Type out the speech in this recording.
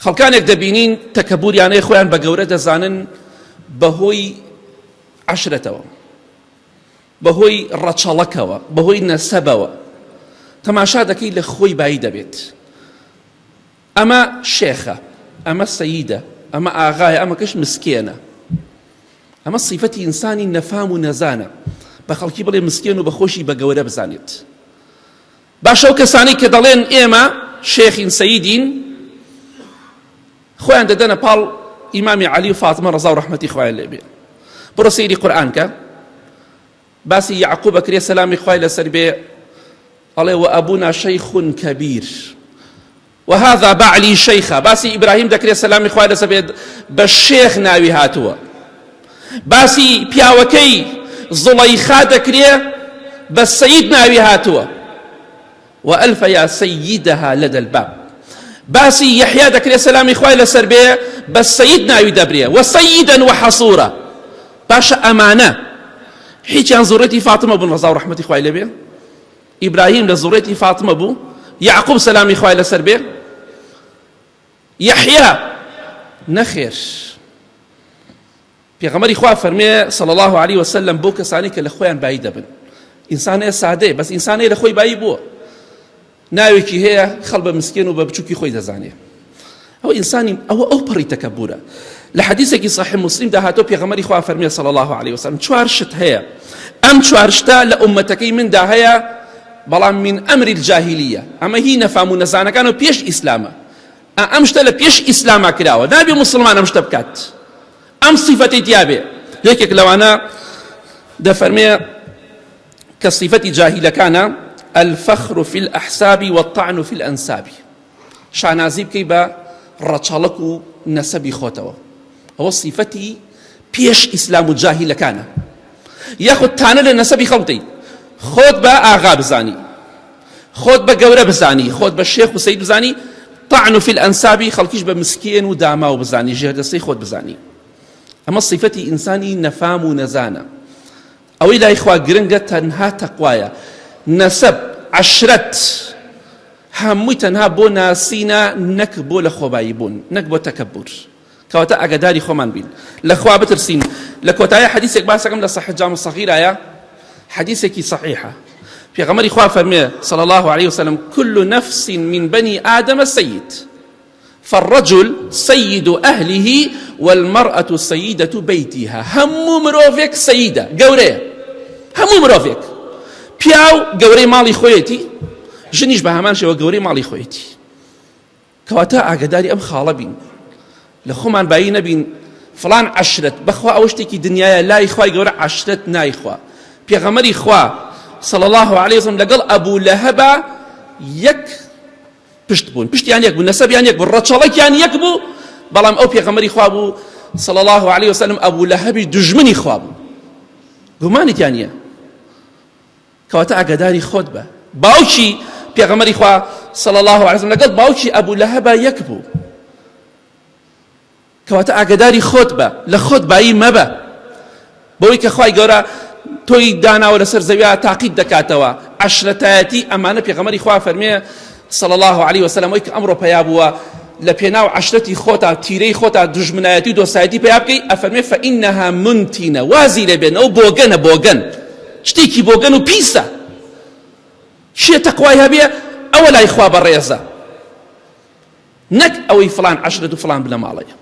خەڵکانێک دەبینین تەکەبوریانەی خۆیان بە گەورە دەزانن بەهۆی عەشرەتەوە، بەهۆی ڕەچەڵەکەوە، بەهۆی نەسەبەوە. تەماشا دەکەی لە خۆی بایی دەبێت. ئەمە شێخە، ئەمە سەیدە، ئەمە ئاغایە، ئەمە کەش مسکێنە. ئەمە سیفەتی ئینسانی نەفام و نەزانە. بە خەڵکی بڵێ مسکێن و بە خۆشی بە گەورە بزانێت. باشە ئەو کەسانەی کە دەڵێن ئێمە شێخین سەیدین خۆیان دەدەنە پاڵ ئیمامی عەلی و فاتمە ڕەزا و ڕەحمەتی خوایان لێ بێ. بڕۆ سەیری قورئان کە باسی یەعقوب ئەکرێ سەلامی خوای لەسەر بێ ئەڵێ وأبونا شيخ كبير وهذا بعلی شیخا باسی ئیبراهیم دەکرێت سەلامی خوای لەسەر بێت بە شێخ ناوی هاتووە باسی پیاوەکەی زوڵەیخا دەکرێ بە سەید ناوی هاتووە وألف یا سیدها لدى الباب باسی یەحیا دەکرێت سەلامی خوای لەسەر بێ بە سەید ناوی دەبرێ وسەیدا وحەسورا باشە ئەمانە هیچیان زوڕێتی فاتمە بوون ڕەزا و ڕەحمەتی خوای لێبێ ئیبراهیم لە زوڕێتی فاتمە بوو، یەعقوب سەلامی خوای لەسەر بێ، یەحیا نەخێر. پێغەمبەری خوا فەرمێ صلی الله علیه وسلم بۆ کەسانی کە لە خۆیان بایی دەبن. ئینسانەیە سادەیە بەس ئینسانەیە لە خۆی بایی بووە. ناوێکی هەیە خەڵ بە مسکێن و بە بچوکی خۆی دەزانێ. ئەوە ئینسانی ئەوە ئەو پەڕی تەکەبورە لە حەدیثێکی صحیح مسلم دا هاتۆ پێغەمبەری خوا فەرمی صلی الله علیه وسلم چوار شت هەیە ئەم چوار شتە لە ئومەتەکەی مندا هەیە بەڵام من ئەمری الجاهلیە ئەمە هی نەفام و نەزانەکان و پێش ئیسلامە ئەم شتە لە پێش ئیسلاما کراوە نابێ مسلمان ئەم شتە بکات ئەم صفەتی تیابێ یەکێک لەوانە دەفەرمێ کە صفەتی جاهیلەکانە الفخر في الأحساب والطعن في الأنساب شانازی بکەی بە ڕەچەڵەک و نەسەبی خۆتەوە ئەوە سیفەتی پێش ئیسلام و جاهیلەکانە یاخود تانە لە نەسەبی خەڵک دەیت خۆت بە ئاغا بزانی خۆت بە گەورە بزانی خۆت بە شێخ و سید بزانی طعن في الأنساب خەڵکیش بە مسکێن و داماو بزانی ژێردەستەی خۆت بزانی ئەمە سیفەتی ئینسانی نەفام و نەزانە ئەوەی لای خوا گرنگە تەنها تەقوایە نەسەب عەشرەت هەمووی تەنها بۆ ناسینە نەک بۆ لە خۆبایی بوون نەک بۆ تەکەبور کەواتە ئاگاداری خۆمان بین لە خوا بترسین لە کۆتایی حەدیسێک باسەکەم لە صحیح جامع صغیرایە حەدیسێکی صحیحە پێغەمبەری خوا فەرمێ صلی الله علیه وسلم كل نفس من بني آدم سيد فالرجل سید اهله والمرأة سیدة بیتها هەموو مرۆڤێک سەیدە گەورەیە هەموو مرۆڤێک پیاو گەورەی ماڵی خۆیەتی ژنیش بە هەمان شێوە گەورەی ماڵی خۆیەتی کەواتە ئاگداری ئەم خاڵە بین لە خۆمان بایی نەبین فلان عشرت بەخوا ئەوە شتێکی دنیاە لای خوای گەورە عشرت نایخوا پێغەمەری خوا صلی الله علیه وسلم لەگەڵ ئەبوو لەهەبا یەک پشت بوون پشتیان یەک بوو نەسەبیان یەک بوو ڕەچەڵەکیان یەک بوو بەڵام ئەو پێغەمبەری خوا بوو صلی الله علیه وسلم ئەبو لەهەبی دوژمنی خوا بوو گومانی تیا نییە کەواتە ئاگاداری خۆت بە باوکی پێغەمبەری خوا صلی الله علیه وسلم لەگەڵ باوکی ئەبو لەهەبا یەک بوو کەواتە ئاگەداری خۆت بە، لە خۆت بایی مەبە. بەوەی کە خوای گەورە تۆی داناوە لەسەر زەویا تاقیت دەکاتەوە. عەشرەتایەتی ئەمانە پێغەمبەری خوا فەرمێ صلی الله علیه وسلم ئەوەی کە ئەمڕۆ پەیا بووە لە پێناو عەشرەتی خۆتا تیرەی خۆتا دوژمنایەتی و دۆستایەتی پەیا بکەی ئەفەرمێ فإنها منتنە وازی لێ بێنە ئەو بۆگەنە بۆگەن شتێکی بۆگەن و پیسە کێ تەقوای هەبێ ئەوە لای خوا بەڕێزە نەک ئەوەی فڵان عەشرەت و فڵان بنەماڵەیە.